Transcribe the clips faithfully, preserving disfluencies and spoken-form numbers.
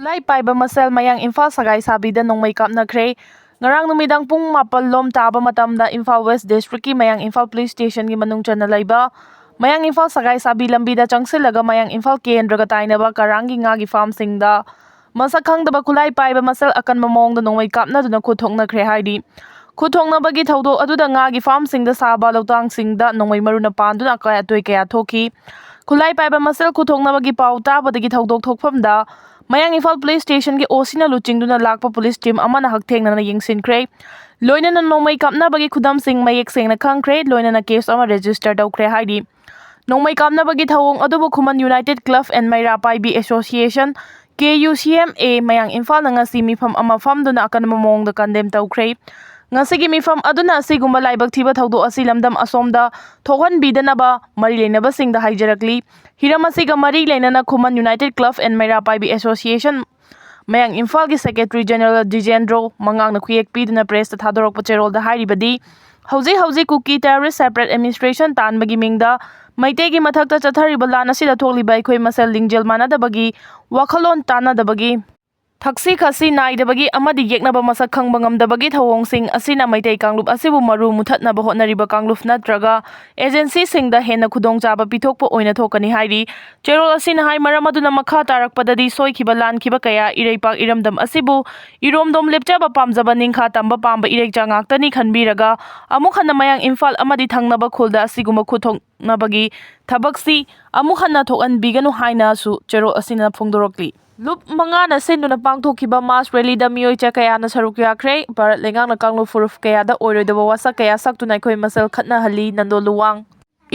ꯈꯨꯠꯂꯥꯏ ꯄꯥꯏꯕ ꯃꯁꯦꯜ ꯃꯌꯥꯡ ꯏꯝꯐꯥꯜ ꯁꯒꯥꯏꯁꯥꯕꯤꯗ ꯅꯣꯡꯃꯩ ꯀꯥꯞꯅꯈ꯭ꯔꯦ꯫ ꯉꯔꯥꯡ ꯅꯨꯃꯤꯗꯥꯡ ꯄꯨꯡ ꯃꯥꯄꯜ ꯂꯣꯝ ꯇꯥꯕ ꯃꯇꯝꯗ ꯏꯝꯐꯥꯜ ꯋꯦꯁ ꯗꯤꯁꯇ꯭ꯔꯤꯛꯀꯤ ꯃꯌꯥꯡ ꯏꯝꯐꯥꯜ ꯄꯨꯂꯤꯁ ꯁ꯭ꯇꯦꯁꯟꯒꯤ ꯃꯅꯨꯡ ꯆꯟꯅ ꯂꯩꯕ ꯃꯌꯥꯡ ꯏꯝꯐꯥꯜ ꯁꯒꯥꯏꯁꯥꯕꯤ ꯂꯝꯕꯤꯗ ꯆꯪꯁꯤꯜꯂꯒ ꯃꯌꯥꯡ ꯏꯝꯐꯥꯜ ꯀꯦꯟꯗ꯭ꯔꯒ ꯇꯥꯏꯅꯕ ꯀꯔꯥꯡꯒꯤ ꯉꯥꯒꯤ ꯐꯥꯔꯝꯁꯤꯡꯗ ꯃꯁꯛ ꯈꯪꯗꯕ ꯈꯨꯠꯂꯥꯏ ꯄꯥꯏꯕ ꯃꯁꯦꯜ ꯑꯀꯟꯕ ꯃꯑꯣꯡꯗ ꯅꯣꯡꯃꯩ ꯀꯥꯞꯅꯗꯨꯅ ꯈꯨꯠ ꯊꯣꯛꯅꯈ꯭ꯔꯦ ꯍꯥꯏꯔꯤ꯫ ꯈꯨꯠ ꯊꯣꯛꯅꯕꯒꯤ ꯊꯧꯗꯣꯛ ꯑꯗꯨꯗ ꯉꯥꯒꯤ ꯐꯥꯔꯝꯁꯤꯡꯗ ꯁꯥꯕ ꯂꯧꯇꯥꯡꯁꯤꯡꯗ ꯅꯣꯡꯃꯩ ꯃꯔꯨꯅ ꯄꯥꯟꯗꯨꯅ ꯑꯀꯥꯏ ꯑꯇꯣꯏ ꯀꯌꯥ ꯊꯣꯛꯈꯤ꯫ ꯈꯨꯠꯂꯥꯏ ꯄꯥꯏꯕ ꯃꯁꯦꯜ ꯈꯨꯠ ꯊꯣꯛꯅꯕꯒꯤ ꯄꯥꯎ ꯇꯥꯕꯗꯒꯤ ꯊꯧꯗꯣꯛ ꯊꯣꯛꯐꯝꯗ ꯃꯌꯥꯡ ꯏꯝꯐꯥꯜ ꯄꯨꯂꯤꯁ ꯁ꯭ꯇꯦꯁꯟꯒꯤ ꯑꯣ ꯁꯤꯅ ꯂꯨꯆꯤꯡꯗꯨꯅ ꯂꯥꯛꯄ ꯄꯨꯂꯤꯁ ꯇꯤꯝ ꯑꯃꯅ ꯍꯛꯊꯦꯡꯅꯅ ꯌꯦꯡꯁꯤꯟꯈ꯭ꯔꯦ꯫ ꯂꯣꯏꯅꯅ ꯅꯣꯡꯃꯩ ꯀꯥꯞꯅꯕꯒꯤ ꯈꯨꯗꯝꯁꯤꯡ ꯃꯌꯦꯛ ꯁꯦꯡꯅ ꯈꯪꯈ꯭ꯔꯦ, ꯂꯣꯏꯅꯅ ꯀꯦꯁ ꯑꯃ ꯔꯦꯖꯤꯁꯇꯔ ꯇꯧꯈ꯭ꯔꯦ ꯍꯥꯏꯔꯤ꯫ ꯅꯣꯡꯃꯩ ꯀꯥꯞꯅꯕꯒꯤ ꯊꯧꯑꯣꯡ ꯑꯗꯨꯕꯨ Khuman united club and Meira Paibi association, K U C M A, Mayang ꯏꯝꯐꯥꯜꯅ ꯉꯁꯤ ꯃꯤꯐꯝ ꯑꯃ ꯐꯝꯗꯨꯅ ꯑꯀꯟꯕ ꯃꯑꯣꯡꯗ ꯀꯟꯗꯦꯝ ꯇꯧꯈ꯭ꯔꯦ꯫ ꯉꯁꯤꯒꯤ ꯃꯤꯐꯝ ꯑꯗꯨꯅ ꯑꯁꯤꯒꯨꯝꯕ ꯂꯥꯏꯕꯛ ꯊꯤꯕ ꯊꯧꯗꯣꯛ ꯑꯁꯤ ꯂꯝꯗꯝ ꯑꯁꯣꯝꯗ ꯊꯣꯛꯍꯟꯕꯤꯗꯅꯕ ꯃꯔꯤ ꯂꯩꯅꯕꯁꯤꯡꯗ ꯍꯥꯏꯖꯔꯛꯂꯤ꯫ ꯍꯤꯔꯝ ꯑꯁꯤꯒ ꯃꯔꯤ ꯂꯩꯅꯅ ꯈꯨꯃꯟ united club and Meira Paibi association ꯃꯌꯥꯡ ꯏꯝꯐꯥꯜꯒꯤ ꯁꯦꯀ꯭ꯔꯦꯇꯔꯤ ꯖꯦꯅꯔꯦꯜ ꯗꯤꯖꯦꯟꯗ꯭ꯔꯣ ꯃꯉꯥꯡꯅ ꯈꯨꯌꯦꯛ ꯄꯤꯗꯨꯅ ꯄ꯭ꯔꯦꯁꯇ ꯊꯥꯗꯣꯔꯛꯄ ꯆꯦꯔꯣꯜꯗ ꯍꯥꯏꯔꯤꯕꯗꯤ, ꯍꯧꯖꯤꯛ ꯍꯧꯖꯤꯛ ꯀꯨꯀꯤ ꯇꯦꯔꯣꯔꯤꯁ ꯁꯦꯄꯔꯦꯠ ꯑꯦꯗꯃꯤꯅꯤꯁꯇ꯭ꯔꯦꯁꯟ ꯇꯥꯟꯕꯒꯤ ꯃꯤꯡꯗ ꯃꯩꯇꯩꯒꯤ ꯃꯊꯛꯇ ꯆꯠꯊꯔꯤꯕ ꯂꯥꯟ ꯑꯁꯤꯗ ꯊꯣꯛꯂꯤꯕ ꯑꯩꯈꯣꯏ ꯃꯁꯦꯜ ꯂꯤꯡꯖꯦꯜ ꯃꯥꯟꯅꯗꯕꯒꯤ, ꯋꯥꯈꯜꯂꯣꯟ ꯇꯥꯟꯅꯗꯕꯒꯤ, ꯊꯛꯁꯤ ꯈꯥꯁꯤ ꯅꯥꯏꯗꯕꯒꯤ ꯑꯃꯗꯤ ꯌꯦꯛꯅꯕ ꯃꯁꯛ ꯈꯪꯕ ꯉꯝꯗꯕꯒꯤ ꯊꯧꯑꯣꯡꯁꯤꯡ ꯑꯁꯤꯅ ꯃꯩꯇꯩ ꯀꯥꯡꯂꯨꯞ ꯑꯁꯤꯕꯨ ꯃꯔꯨ ꯃꯨꯊꯠꯅꯕ ꯍꯣꯠꯅꯔꯤꯕ ꯀꯥꯡꯂꯨꯞ ꯅꯠꯇ꯭ꯔꯒ ꯑꯦꯖꯦꯟꯁꯤꯁꯤꯡꯗ ꯍꯦꯟꯅ ꯈꯨꯗꯣꯡꯆꯥꯕ ꯄꯤꯊꯣꯛꯄ ꯑꯣꯏꯅ ꯊꯣꯛꯀꯅꯤ ꯍꯥꯏꯔꯤ꯫ ꯆꯦꯔꯣꯜ ꯑꯁꯤꯅ ꯍꯥꯏ, ꯃꯔꯝ ꯑꯗꯨꯅ ꯃꯈꯥ ꯇꯥꯔꯛꯄꯗꯗꯤ ꯁꯣꯏꯈꯤꯕ ꯂꯥꯟꯈꯤꯕ ꯀꯌꯥ ꯏꯔꯩꯄꯥꯛ ꯏꯔꯝꯗꯝ ꯑꯁꯤꯕꯨ ꯏꯔꯣꯝꯗꯣꯝ ꯂꯦꯞꯆꯕ ꯄꯥꯝꯖꯕ ꯅꯤꯡꯈꯥ ꯇꯝꯕ ꯄꯥꯝꯕ ꯏꯔꯩꯆꯥ ꯉꯥꯛꯇꯅꯤ ꯈꯟꯕꯤꯔꯒ ꯑꯃꯨꯛ ꯍꯟꯅ ꯃꯌꯥꯡ ꯏꯝꯐꯥꯜ ꯑꯃꯗꯤ ꯊꯪꯅꯕ ꯈꯨꯜꯗ ꯑꯁꯤꯒꯨꯝꯕ ꯈꯨꯠꯊꯣꯛꯅꯕꯒꯤ ꯊꯕꯛꯁꯤ ꯑꯃꯨꯛ ꯍꯟꯅ ꯊꯣꯛꯍꯟꯕꯤꯒꯅꯨ ꯍꯥꯏꯅꯁꯨ ꯆꯦꯔꯣꯜ ꯑꯁꯤꯅ ꯐꯣꯡꯗꯣꯔꯛꯂꯤ꯫ ꯂꯨꯞ ꯃꯉꯥꯅ ꯁꯤꯟꯗꯨꯅ ꯄꯥꯡꯊꯣꯛꯈꯤꯕ ꯃꯥꯁ ꯔꯦꯂꯤꯗ ꯃꯤꯑꯣꯏ ꯆꯥ ꯀꯌꯥꯅ ꯁꯔꯨꯛ ꯌꯥꯈ꯭ꯔꯦ꯫ ꯚꯥꯔꯠ ꯂꯩꯉꯥꯛꯅ ꯀꯥꯡꯂꯨꯞ ꯐꯨꯔꯨꯞ ꯀꯌꯥꯗ ꯑꯣꯏꯔꯣꯏꯗꯕ ꯋꯥꯁꯛ ꯀꯌꯥ ꯁꯛꯇꯨꯅ ꯑꯩꯈꯣꯏ ꯃꯁꯦꯜ ꯈꯠꯅꯍꯜꯂꯤ, ꯅꯟꯗꯣ ꯂꯨꯋꯥꯡ꯫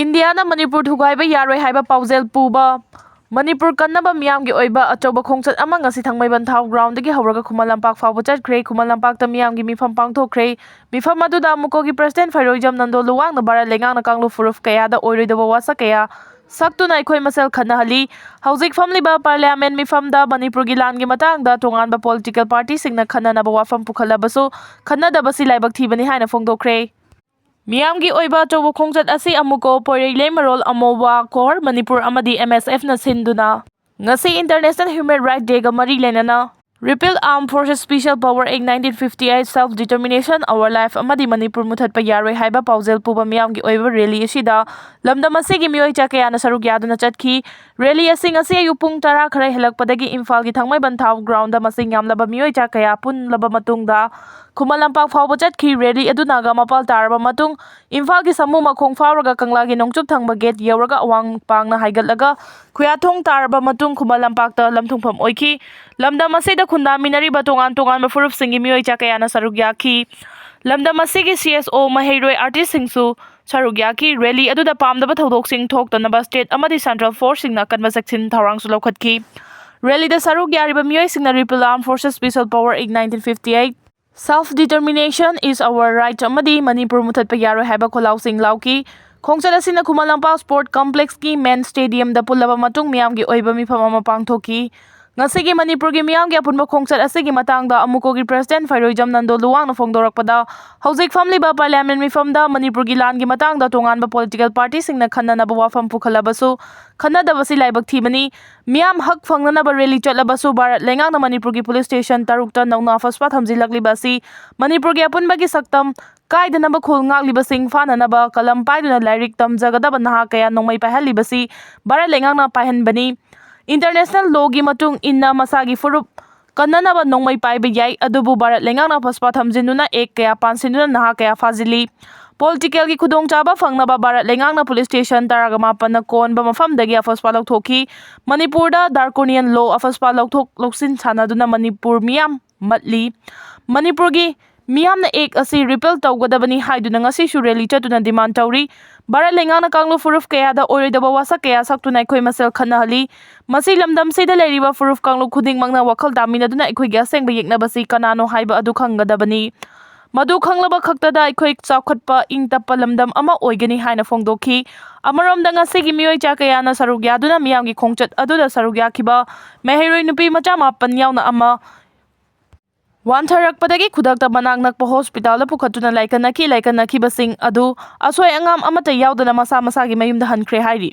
ꯏꯟꯗꯤꯌꯥꯅ ꯃꯅꯤꯄꯨꯔ ꯊꯨꯒꯥꯏꯕ ꯌꯥꯔꯣꯏ ꯍꯥꯏꯕ ꯄꯥꯎꯖꯦꯜ ꯄꯨꯕ ꯃꯅꯤꯄꯨꯔ ꯀꯟꯅꯕ ꯃꯤꯌꯥꯝꯒꯤ ꯑꯣꯏꯕ ꯑꯆꯧꯕ ꯈꯣꯡꯆꯠ ꯑꯃ ꯉꯁꯤ ꯊꯥꯡꯃꯩꯕꯟ ꯊꯥꯎ ꯒ꯭ꯔꯥꯎꯟꯗꯒꯤ ꯍꯧꯔꯒ ꯈꯨꯃꯟ ꯂꯝꯄꯥꯛ ꯐꯥꯎꯕ ꯆꯠꯈ꯭ꯔꯦ꯫ ꯈꯨꯃꯟ ꯂꯝꯄꯥꯛꯇ ꯃꯤꯌꯥꯝꯒꯤ ꯃꯤꯐꯝ ꯄꯥꯡꯊꯣꯛꯈ꯭ꯔꯦ꯫ ꯃꯤꯐꯝ ꯑꯗꯨꯗ ꯑꯃꯨꯀꯣꯒꯤ ꯄ꯭ꯔꯁꯤꯗꯦꯟ ꯐꯩꯔꯣꯏꯖꯝ ꯅꯟꯗꯣ ꯂꯨꯋꯥꯡꯅ ꯚꯥꯔꯠ ꯂꯩꯉꯥꯛꯅ ꯀꯥꯡꯂꯨꯞ ꯐꯨꯔꯨꯞ ꯀꯌꯥꯗ ꯑꯣꯏꯔꯣꯏꯗꯕ ꯋꯥꯁꯛ ꯀꯌꯥ ꯁꯛꯇꯨꯅ ꯑꯩꯈꯣꯏ ꯃꯁꯦꯜ ꯈꯠꯅꯍꯜꯂꯤ꯫ ꯍꯧꯖꯤꯛ ꯐꯝꯂꯤꯕ ꯄꯥꯔꯂꯤꯌꯥꯃꯦꯟ ꯃꯤꯐꯝꯗ ꯃꯅꯤꯄꯨꯔꯒꯤ ꯂꯥꯟꯒꯤ ꯃꯇꯥꯡꯗ ꯇꯣꯉꯥꯟꯕ ꯄꯣꯂꯤꯇꯤꯀꯦꯜ ꯄꯥꯔꯇꯤꯁꯤꯡꯅ ꯈꯟꯅꯅꯕ ꯋꯥꯐꯝ ꯄꯨꯈꯠꯂꯕꯁꯨ ꯈꯟꯅꯗꯕꯁꯤ ꯂꯥꯏꯕꯛ ꯊꯤꯕꯅꯤ ꯍꯥꯏꯅ ꯐꯣꯡꯗꯣꯛꯈ꯭ꯔꯦ꯫ ꯃꯤꯌꯥꯝꯒꯤ ꯑꯣꯏꯕ ꯑꯆꯧꯕ ꯈꯣꯡꯆꯠ ꯑꯁꯤ ꯑꯃꯨꯀꯣ, ꯄꯣꯏꯔꯩꯂꯦꯝ ꯃꯔꯣꯜ ꯑꯃꯣꯋꯥ ꯀꯣꯔ, ꯃꯅꯤꯄꯨꯔ ꯑꯃꯗꯤ ꯑꯦꯝ ꯑꯦꯁ ꯑꯦꯐꯅ ꯁꯤꯟꯗꯨꯅ ꯉꯁꯤ International Human Rights Dayꯒ ꯃꯔꯤ ꯂꯩꯅꯅ Repeal Armed Forces Special Power Act nineteen fifty eight, Self Determination, Our Life ꯑꯃꯗꯤ ꯃꯅꯤꯄꯨꯔ ꯃꯨꯊꯠꯄ ꯌꯥꯔꯣꯏ ꯍꯥꯏꯕ ꯄꯥꯎꯖꯦꯜ ꯄꯨꯕ ꯃꯤꯌꯥꯝꯒꯤ ꯑꯣꯏꯕ rally ꯑꯁꯤꯗ ꯂꯝꯗꯝ ꯑꯁꯤꯒꯤ ꯃꯤꯑꯣꯏ ꯆꯥ ꯀꯌꯥꯅ ꯁꯔꯨꯛ ꯌꯥꯗꯨꯅ ꯆꯠꯈꯤ꯫ Rally ꯑꯁꯤ ꯉꯁꯤ ꯑꯌꯨꯛ ꯄꯨꯡ ꯇꯔꯥ ꯈꯔ ꯍꯦꯜꯂꯛꯄꯗꯒꯤ ꯏꯝꯐꯥꯜꯒꯤ ꯊꯥꯡꯃꯩꯕꯟ ꯊꯥꯎ groundꯗ ꯃꯁꯤꯡ ꯌꯥꯝꯂꯕ ꯃꯤꯑꯣꯏ ꯆꯥ ꯀꯌꯥ ꯄꯨꯜꯂꯕ ꯃꯇꯨꯡꯗ ꯈꯨꯃꯟ ꯂꯝꯄꯥꯛ ꯐꯥꯎꯕ ꯆꯠꯈꯤ꯫ Rally ꯑꯗꯨ ꯅꯥꯒꯥ ꯃꯄꯥꯜ ꯇꯥꯔꯕ ꯃꯇꯨꯡ ꯏꯝꯐꯥꯜꯒꯤ ꯁꯥꯃꯨ ꯃꯈꯣꯡ ꯐꯥꯎꯔꯒ ꯀꯪꯂꯥꯒꯤ ꯅꯣꯡꯆꯨꯞ ꯊꯪꯕ gate ꯌꯧꯔꯒ ꯑꯋꯥꯡ ꯄꯥꯡꯅ ꯍꯥꯏꯒꯠꯂꯒ ꯈꯨꯌꯥꯊꯣꯡ ꯇꯥꯔꯕ ꯃꯇꯨꯡ ꯈꯨꯃꯟ ꯂꯝꯄꯥꯛꯇ ꯂꯝꯊꯨꯡꯐꯝ ꯑꯣꯏꯈꯤ꯫ ꯂꯝꯗꯝ ꯑꯁꯤꯗ ꯈꯨꯟꯗꯥꯃꯤꯟꯅꯔꯤꯕ ꯇꯣꯉꯥꯟ ꯇꯣꯉꯥꯟꯕ ꯐꯨꯔꯨꯞꯁꯤꯡꯒꯤ ꯃꯤꯑꯣꯏ ꯆꯥ ꯀꯌꯥꯅ ꯁꯔꯨꯛ ꯌꯥꯈꯤ꯫ ꯂꯝꯗꯝ ꯑꯁꯤꯒꯤ C S O, ꯃꯍꯩꯔꯣꯏ, artistꯁꯤꯡꯁꯨ ꯁꯔꯨꯛ ꯌꯥꯈꯤ꯫ Rally ꯑꯗꯨꯗ ꯄꯥꯝꯗꯕ ꯊꯧꯗꯣꯛꯁꯤꯡ ꯊꯣꯛꯇꯅꯕ state ꯑꯃꯗꯤ central forceꯁꯤꯡꯅ ꯑꯀꯟꯕ ꯆꯦꯛꯁꯤꯟ ꯊꯧꯔꯥꯡꯁꯨ ꯂꯧꯈꯠꯈꯤ꯫ Rallyꯗ ꯁꯔꯨꯛ ꯌꯥꯔꯤꯕ ꯃꯤꯑꯣꯏꯁꯤꯡꯅ Repeal Armed Forces Special Power Act nineteen fifty eight, Self Determination is Our Right ꯑꯃꯗꯤ ꯃꯅꯤꯄꯨꯔ ꯃꯨꯊꯠꯄ ꯌꯥꯔꯣꯏ ꯍꯥꯏꯕ ꯈꯣꯜꯂꯥꯎꯁꯤꯡ ꯂꯥꯎꯈꯤ꯫ ꯈꯣꯡꯆꯠ ꯑꯁꯤꯅ ꯈꯨꯃꯟ ꯂꯝꯄꯥꯛ Sport Complexꯀꯤ main stadiumꯗ ꯄꯨꯜꯂꯕ ꯃꯇꯨꯡ ꯃꯤꯌꯥꯝꯒꯤ ꯑꯣꯏꯕ ꯃꯤꯐꯝ ꯑꯃ ꯄꯥꯡꯊꯣꯛꯈꯤ꯫ ꯉꯁꯤꯒꯤ ꯃꯅꯤꯄꯨꯔꯒꯤ ꯃꯤꯌꯥꯝꯒꯤ ꯑꯄꯨꯟꯕ ꯈꯣꯡꯆꯠ ꯑꯁꯤꯒꯤ ꯃꯇꯥꯡꯗ ꯑꯃꯨꯀꯣꯒꯤ president ꯐꯩꯔꯣꯏꯖꯝ ꯅꯟꯗꯣ ꯂꯨꯋꯥꯡꯅ ꯐꯣꯡꯗꯣꯔꯛꯄꯗ, ꯍꯧꯖꯤꯛ ꯐꯝꯂꯤꯕ parliament ꯃꯤꯐꯝꯗ ꯃꯅꯤꯄꯨꯔꯒꯤ ꯂꯥꯟꯒꯤ ꯃꯇꯥꯡꯗ ꯇꯣꯉꯥꯟꯕ political partyꯁꯤꯡꯅ ꯈꯟꯅꯅꯕ ꯋꯥꯐꯝ ꯄꯨꯈꯠꯂꯕꯁꯨ, ꯈꯟꯅꯗꯕꯁꯤ ꯂꯥꯏꯕꯛ ꯊꯤꯕꯅꯤ꯫ ꯃꯤꯌꯥꯝ ꯍꯛ ꯐꯪꯅꯅꯕ rally ꯆꯠꯂꯕꯁꯨ ꯚꯥꯔꯠ ꯂꯩꯉꯥꯛꯅ ꯃꯅꯤꯄꯨꯔꯒꯤ police station ꯇꯔꯨꯛꯇ ꯅꯧꯅ ꯑꯐꯁꯄꯥ ꯊꯝꯖꯤꯜꯂꯛꯂꯤꯕ ꯑꯁꯤ ꯃꯅꯤꯄꯨꯔꯒꯤ ꯑꯄꯨꯟꯕꯒꯤ ꯁꯛꯇꯝ ꯀꯥꯏꯗꯅꯕ ꯈꯨꯜ ꯉꯥꯛꯂꯤꯕꯁꯤꯡ ꯐꯥꯅꯅꯕ ꯀꯂꯝ ꯄꯥꯏꯗꯨꯅ ꯂꯥꯏꯔꯤꯛ ꯇꯝꯖꯒꯗꯕ ꯅꯍꯥ ꯀꯌꯥ ꯅꯣꯡꯃꯩ ꯄꯥꯏꯍꯜꯂꯤꯕꯁꯤ ꯚꯥꯔꯠ ꯂꯩꯉꯥꯛꯅ ꯄꯥꯏꯍꯟꯕꯅꯤ꯫ International lawꯒꯤ ꯃꯇꯨꯡ ꯏꯟꯅ ꯃꯁꯥꯒꯤ ꯐꯨꯔꯨꯞ ꯀꯟꯅꯅꯕ ꯅꯣꯡꯃꯩ ꯄꯥꯏꯕ ꯌꯥꯏ, ꯑꯗꯨꯕꯨ ꯚꯥꯔꯠ ꯂꯩꯉꯥꯛꯅ ꯑꯐꯁꯄꯥ ꯊꯝꯖꯤꯟꯗꯨꯅ act ꯀꯌꯥ ꯄꯥꯟꯁꯤꯟꯗꯨꯅ ꯅꯍꯥ ꯀꯌꯥ ꯐꯥꯖꯤꯜꯂꯤ꯫ Politicalꯒꯤ ꯈꯨꯗꯣꯡꯆꯥꯕ ꯐꯪꯅꯕ ꯚꯥꯔꯠ ꯂꯩꯉꯥꯛꯅ police station ꯇꯔꯥꯒ ꯃꯥꯄꯟꯅ ꯀꯣꯟꯕ ꯃꯐꯝꯗꯒꯤ ꯑꯐꯁꯄꯥ ꯂꯧꯊꯣꯛꯈꯤ꯫ ꯃꯅꯤꯄꯨꯔꯗ draconian law ꯑꯐꯁꯄꯥ ꯂꯧꯊꯣꯛ ꯂꯧꯁꯤꯟ ꯁꯥꯟꯅꯗꯨꯅ ꯃꯅꯤꯄꯨꯔ ꯃꯤꯌꯥꯝ ꯃꯠꯂꯤ꯫ ꯃꯅꯤꯄꯨꯔꯒꯤ ꯃꯤꯌꯥꯝꯅ act ꯑꯁꯤ repeal ꯇꯧꯒꯗꯕꯅꯤ ꯍꯥꯏꯗꯨꯅ ꯉꯁꯤꯁꯨ rally ꯆꯠꯇꯨꯅ demand ꯇꯧꯔꯤ꯫ ꯚꯥꯔꯠ ꯂꯩꯉꯥꯛꯅ ꯀꯥꯡꯂꯨꯞ ꯐꯨꯔꯨꯞ ꯀꯌꯥꯗ ꯑꯣꯏꯔꯣꯏꯗꯕ ꯋꯥꯁꯛ ꯀꯌꯥ ꯁꯛꯇꯨꯅ ꯑꯩꯈꯣꯏ ꯃꯁꯦꯜ ꯈꯠꯅꯍꯜꯂꯤ꯫ ꯃꯁꯤ ꯂꯝꯗꯝꯁꯤꯗ ꯂꯩꯔꯤꯕ ꯐꯨꯔꯨꯞ ꯀꯥꯡꯂꯨꯞ ꯈꯨꯗꯤꯡꯃꯛꯅ ꯋꯥꯈꯜ ꯇꯥꯃꯤꯟꯅꯗꯨꯅ ꯑꯩꯈꯣꯏꯒꯤ ꯑꯁꯦꯡꯕ ꯌꯦꯛꯅꯕꯁꯤ ꯀꯅꯥꯅꯣ ꯍꯥꯏꯕ ꯑꯗꯨ ꯈꯪꯒꯗꯕꯅꯤ꯫ ꯃꯗꯨ ꯈꯪꯂꯕ ꯈꯛꯇꯗ ꯑꯩꯈꯣꯏ ꯆꯥꯎꯈꯠꯄ, ꯏꯪ ꯇꯞꯄ ꯂꯝꯗꯝ ꯑꯃ ꯑꯣꯏꯒꯅꯤ ꯍꯥꯏꯅ ꯐꯣꯡꯗꯣꯛꯈꯤ꯫ ꯑꯃꯔꯣꯝꯗ ꯉꯁꯤꯒꯤ ꯃꯤꯑꯣꯏ ꯆꯥ ꯀꯌꯥꯅ ꯁꯔꯨꯛ ꯌꯥꯗꯨꯅ ꯃꯤꯌꯥꯝꯒꯤ ꯈꯣꯡꯆꯠ ꯑꯗꯨꯗ ꯁꯔꯨꯛ ꯌꯥꯈꯤꯕ ꯃꯍꯩꯔꯣꯏ ꯅꯨꯄꯤ ꯃꯆꯥ ꯃꯥꯄꯟ ꯌꯥꯎꯅ ꯑꯃ ꯋꯥꯟꯊꯔꯛꯄꯗꯒꯤ ꯈꯨꯗꯛꯇ ꯃꯅꯥꯛ ꯅꯛꯄ hospitalꯗ ꯄꯨꯈꯠꯇꯨꯅ ꯂꯥꯏꯀꯠꯅꯈꯤ꯫ ꯂꯥꯏꯀꯠꯅꯈꯤꯕꯁꯤꯡ ꯑꯗꯨ ꯑꯁꯣꯏ ꯑꯉꯥꯝ ꯑꯃꯠꯇ ꯌꯥꯎꯗꯅ ꯃꯁꯥ ꯃꯁꯥꯒꯤ ꯃꯌꯨꯝꯗ ꯍꯟꯈ꯭ꯔꯦ ꯍꯥꯏꯔꯤ꯫